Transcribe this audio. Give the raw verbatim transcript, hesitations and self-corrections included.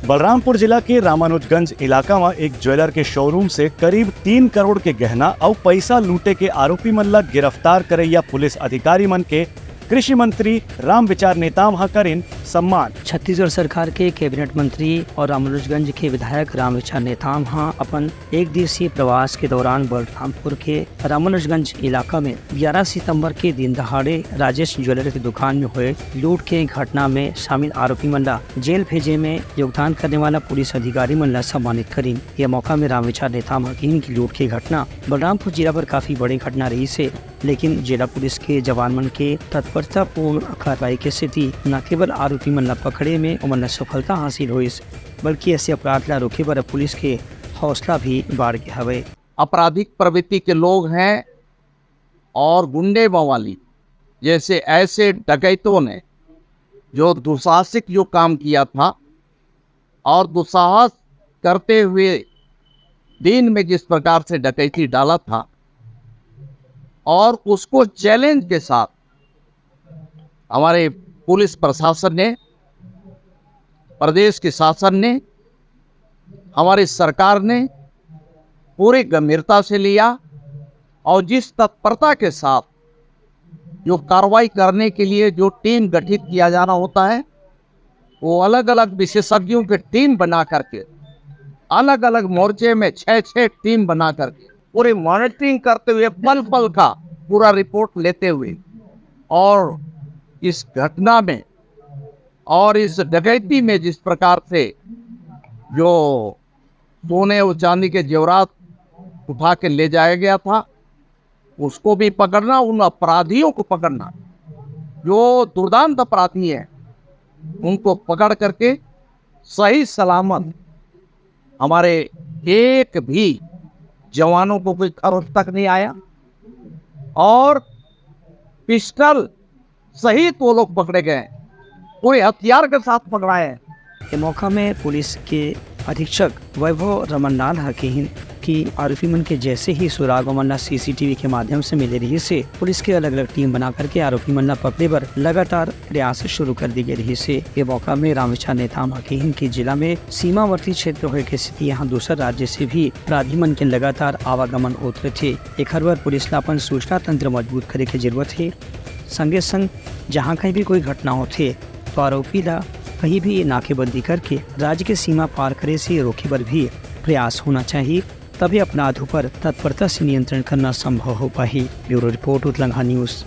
बलरामपुर जिला के रामानुजगंज इलाका म एक ज्वेलर के शोरूम से करीब तीन करोड़ के गहना अउ पैसा लूटे के आरोपी मन ला गिरफ्तार करैया पुलिस अधिकारी मन के कृषि मंत्री रामविचार नेताम ह करिन सम्मान। छत्तीसगढ़ सरकार के कैबिनेट मंत्री और रामानुजगंज के विधायक रामविचार नेताम ह अपन एक दिवसीय प्रवास के दौरान बलरामपुर के रामानुजगंज इलाका में ग्यारह सितंबर के दिन दहाड़े राजेश ज्वेलर की दुकान में हुए लूट के घटना में शामिल आरोपी मन ला जेल भेजे में योगदान करने वाला पुलिस अधिकारी मन ला सम्मानित करिन। यह मौका में रामविचार नेताम ह कहिन कि लूट के घटना बलरामपुर जिला पर काफी बड़े घटना रहिस हे, लेकिन जिला पुलिस के जवान मन के तत्परतापूर्ण कार्रवाई के सेती न केवल आरोपी मन ला पकड़े में ओमन ला सफलता हासिल होइस, बल्कि ऐसे अपराध ला रोके बर पुलिस के हौसला भी बाढ़ गे हवय। आपराधिक प्रवृत्ति के लोग हैं और गुंडे मवाली जैसे ऐसे डकैतों ने जो दुस्साहसिक जो काम किया था और दुस्साहस करते हुए दिन में जिस प्रकार से डकैती डाला था और उसको चैलेंज के साथ हमारे पुलिस प्रशासन ने, प्रदेश के शासन ने, हमारी सरकार ने पूरी गंभीरता से लिया और जिस तत्परता के साथ जो कार्रवाई करने के लिए जो टीम गठित किया जाना होता है, वो अलग-अलग विशेषज्ञों के टीम बना करके, अलग-अलग मोर्चे में छह-छह टीम बना करके पूरी मॉनिटरिंग करते हुए पल-पल का पूरा रिपोर्ट लेते हुए और इस घटना में और इस डकैती में जिस प्रकार से जो सोने और चांदी के जेवरात उठा के ले जाया गया था, उसको भी पकड़ना, उन अपराधियों को पकड़ना, जो दुर्दांत अपराधी हैं, उनको पकड़ करके सही सलामत हमारे एक भी जवानों को कोई खरोच तक नहीं आया और पिस्टल सहित वो लोग पकड़े गए, पूरे हथियार के साथ पकड़ाए हैं। ये मौका में पुलिस के अधीक्षक वैभव रमन लाल ह कहिन कि आरोपी मन के जैसे ही सुराग ओमन ला सीसीटीवी के माध्यम से मिले रहिस हे, पुलिस के अलग-अलग टीम बना करके आरोपी मन ला पकड़े बर लगातार प्रयास शुरू कर दी गई रहिस हे। ये मौका में रामविचार नेताम ह कहिन कि जिला में सीमावर्ती क्षेत्र होए के सेती यहाँ दूसर राज्य से भी अपराधी मन के लगातार आवागमन होत रहिथे। एखर बर पुलिस ला अपन सूचना तंत्र मजबूत करे के जरूरत हे। संगे संग जहाँ कहीं भी कोई घटना होथे, तो आरोपी ला कहीं भी नाकेबंदी करके राज्य के सीमा पार करे से रोके बर भी प्रयास होना चाहिए, तभी अपराध ऊपर तत्परता से नियंत्रण करना संभव हो पाही। Bureau report, Utlangha news.